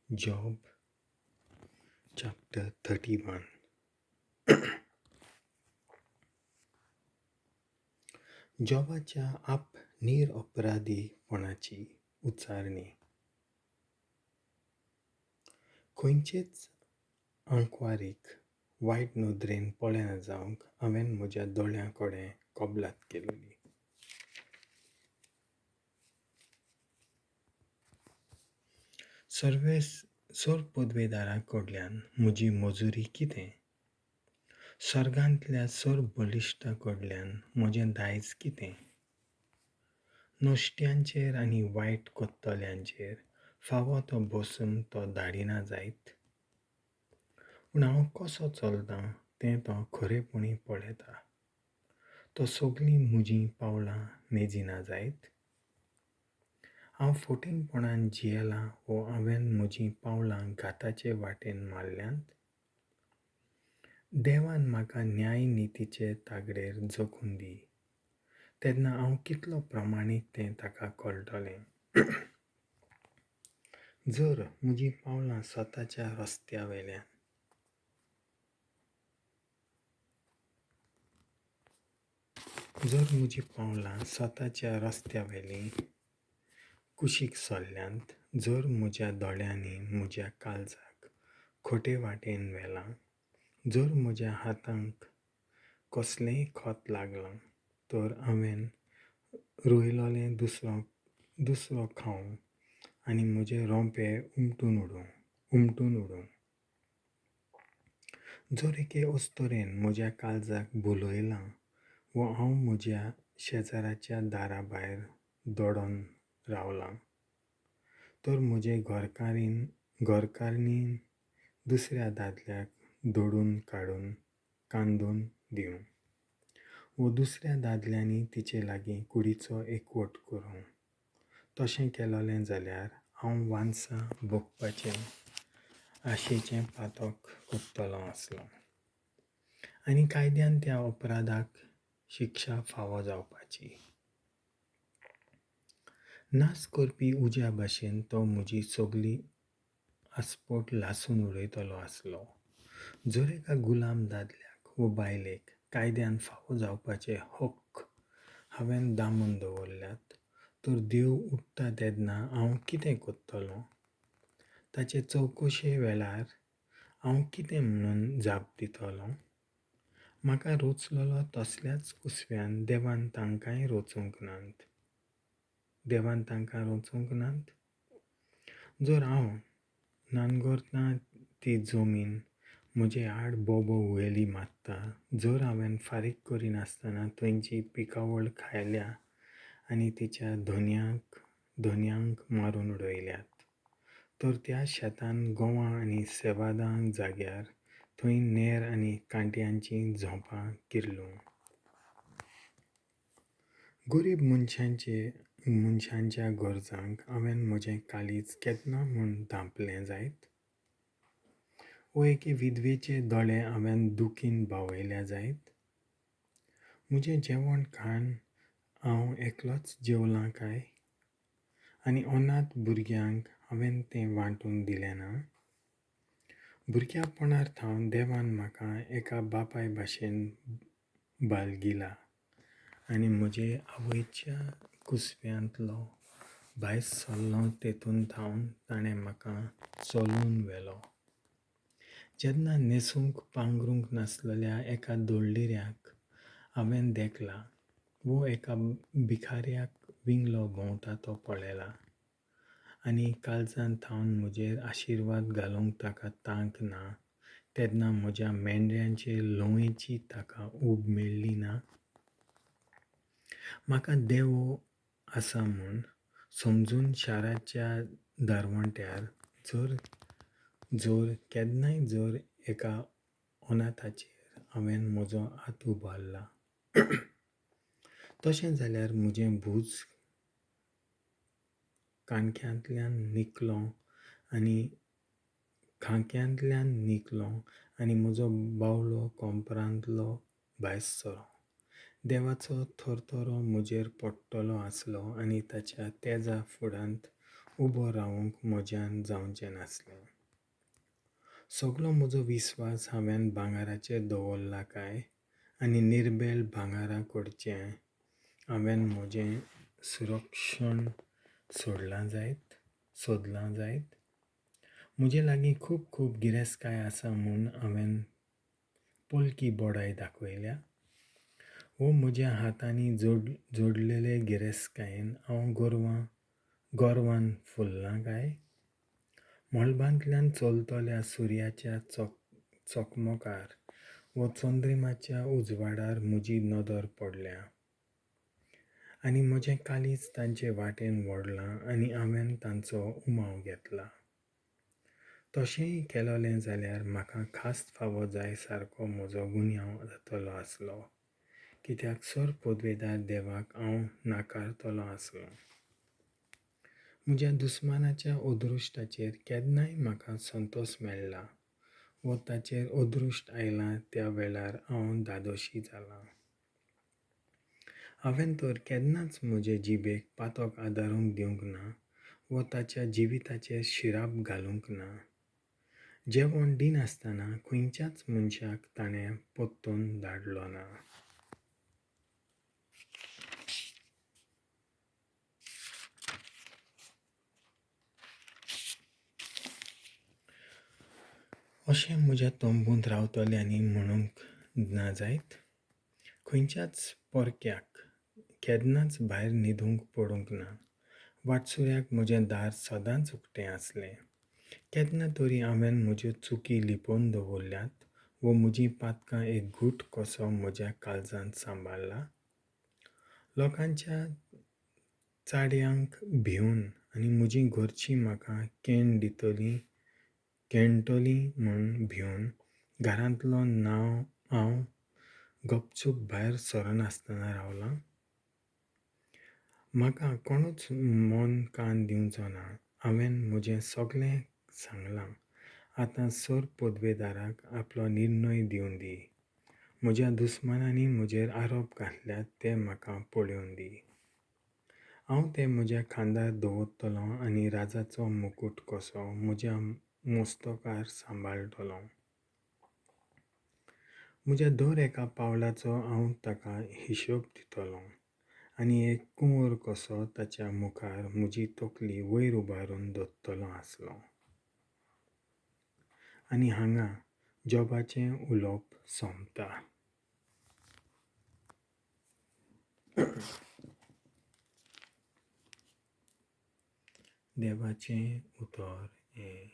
Job chapter 31. जॉबाच्या आप निरअपराधीपणाची उच्चारणी. खंयचेच आंकवारीक वायट नदरेन पळयना जावंक हांवें म्हज्या दोळ्यां कडेन कबलात केल्ली. सर्व पदवेदारां कडल्यान म्हजी मजुरी कितें? सर्गांतल्या सर्व बळिश्टां कडल्यान म्हजें दायज कितें? नश्ट्यांचेर आनी वायट कोत्तल्यांचेर फावो तो भस्म तो धाडिना जायत? पूण हांव कसो चलतां तें तो खरेपणी पळयता. तो सगळीं म्हजीं पावलां मेजिना जायत? हांव फटींगपणान जियेलां वो हांवें म्हजीं पावलां घाताचे वाटेन मारल्यांत? देवान म्हाका न्याय नितीचे तागडेर जखून दी, तेन्ना हांव कितलो प्रमाणीक तें ताका कळटलें. जर म्हजीं पावलां स्वताच्या रस्त्या वेल्यान जर म्हजीं पावलां स्वताच्या रस्त्या वेलीं कुशीक सरल्यांत, जर म्हज्या दोळ्यांनी म्हज्या काळजाक खोटे वाटेन व्हेलां, जर म्हज्या हातांक कसलेंय खत लागलां, तर हांवें रोयलोलें दुसरो खावं आनी म्हजे रोंपे उमटून उडोवं. जर एके अस्तरेन म्हज्या काळजाक भुलयलां वो हांव म्हज्या शेजाराच्या दारा भायर दडोन रावलां, तर म्हजे घरकारणीन दुसऱ्या दादल्याक दोडून काडून कांदून दिवं वो दुसऱ्या दादल्यांनी तिचे लागीं कुडीचो एकवट करूं. तशें केलोलें जाल्यार हांव वान्सां भोगपाचें आशेचें पातक कोत्तलों आसलों आनी कायद्यान त्या अपराधाक शिक्षा फावो जावपाची. नाश करपी उज्या भाशेन तो म्हजी सगली आस्पट लासून उडयतलो आसलो. जर एका गुलाम दादल्याक वो बायलेक कायद्यान फावो जावपाचे हक्क हांवें दामून दवरल्यात, तर देव उठ्ठा तेन्ना हांव कितें कोत्तलों? ताचे चवकशे वेळार हांव कितें म्हणून जाप दितलों? म्हाका रोचलेलो तसल्याच कुसव्यान देवान तांकांय रोचूंक नात? देवान तांकां रोचूंक नात? जर हांव नानगोरता ती जमीन म्हजे आड बोबो हुयेली मारता, जर हांवें फारीक करिनासतना थंयची पिकावळ खायल्या आनी तिच्या धनयांक मारून उडयल्यात, तर त्या शेतान गोवा आनी सेवादां जाग्यार थंय नेर आनी कांट्यांचीं झोंपां किरलूं. गरीब मनशांच्या गरजांक हांवें म्हजें काळीज केन्ना म्हूण धांपलें जायत? वो एके विधवेचे दोळे हांवें दुखीन बावयल्या जायत? म्हजें जेवण खाण हांव एकलोच जेवलां काय? आनी अनाथ भुरग्यांक हांवें तें वांटून दिलें ना? भुरग्यापणार थावन देवान म्हाका एका बापाय भाशेन बालगिला आनी म्हजे आवयच्या कुसव्यांतलो भायर सरलो तेतून थावन ताणें म्हाका चलून व्हेलो. जेन्ना न्हेसूंक पांगरूंक नासलेल्या एका दोळडिऱ्याक हांवें देखला वो एका भिकाऱ्याक विंगलो भोंवता तो पळयला आनी काळजांत थावन म्हजेर आशिर्वाद घालूंक ताका तांक ना, तेन्ना म्हज्या मेंढऱ्यांचे लोंवेची ताका ऊब मेळ्ळी ना? म्हाका देवो आसा म्हूण समजून शाराच्या दारवंट्यार जर जर केन्नाय जर एका अनाथाचेर हांवें म्हजो हात उबारला, तशें जाल्यार म्हजें भूज काणक्यांतल्यान निकलो आनी खांक्यांतल्यान निकलो आनी म्हजो बावलो कोंपरांतलो भायर सरो. देवाचो थरथरो म्हजेर पडटलो आसलो आनी ताच्या तेजा फुडांत उबो रावंक म्हज्यान जावचें नासलें. सगलो म्हजो विस्वास हांवें भांगराचेर दवरला काय आनी निर्बेळ भांगरा कडचें हांवें म्हजें सुरक्षण सोडलां जायत सोदलां जायत? म्हजे लागीं खूब खूब गिरेस्तकाय आसा म्हूण हांवें पोलकी बडाय दाखयल्या? वो म्हज्या हातांनी जोडलेले गिरेस्तकायेन हांव गोरवान फुल्लां काय? मळबांतल्यान चलतल्या सुर्याच्या चकमकार वो चंद्रिमाच्या उजवाडार म्हजी नदर पडल्या आनी म्हजें काळीज तांचे वाटेन वडलां आनी हांवें तांचो उमाव घेतला. तशेंय केलोलें जाल्यार म्हाका खास फावो जाय सारको म्हजो गुन्यांव जातलो आसलो, कित्याक सर पदवेदार देवाक हांव नाकारतलो आसलो. म्हज्या दुस्मानाच्या अदृश्टाचेर केन्नाय म्हाका संतोश मेळ्ळा वो ताचेर अदृश्ट आयलां त्या वेळार हांव धादोशी जालां. हांवें तर केन्नाच म्हजे जिबेक पातक आदारूंक दिवंक ना वो ताच्या जिविताचेर शिराप घालूंक ना. जेवण दिनासतना खंयच्याच मनशाक ताणें परतून धाडलो ना. अशें म्हज्या तंबूंत रावतल्यांनी म्हणूंक ना जायत? खंयच्याच परक्याक केन्नाच भायर न्हिदूंक पडूंक ना. वाटसुऱ्याक म्हजें दार सदांच उक्तें आसलें. केन्ना तरी हांवें म्हज्यो चुकी लिपोवन दवरल्यात वो म्हजीं पातकां एक घूट कसो म्हज्या काळजांत सांबाळ्ळा? लोकांच्या चाड्यांक भिवन आनी म्हजीं घरचीं म्हाका केण दितलीं केणटलीं म्हूण भिवन घरांतलो नांव हांव गपचूप भायर सरनासतना रावलां? म्हाका कोणूच मन कान दिवचो ना. हांवें म्हजें सगलें सांगलां. आतां सर पदवेदाराक आपलो निर्णय दिवन दी. म्हज्या दुस्मानांनी म्हजेर आरोप घातल्यात ते म्हाका पळोवन दी. हांव ते म्हज्या खांदार दवरतलों आनी राजाचो मुकूट कसो म्हज्या मस्तकार सांबाळटलो. म्हज्या दर एका पावलाचो हांव ताका हिशोब दितलों आनी एक कुंवर कसो ताच्या मुखार म्हजी तकली वयर उबारून दवरतलो आसलो. आनी हांगा जॉबाचें उलोवप सोंपता. देवाचें उतर हें.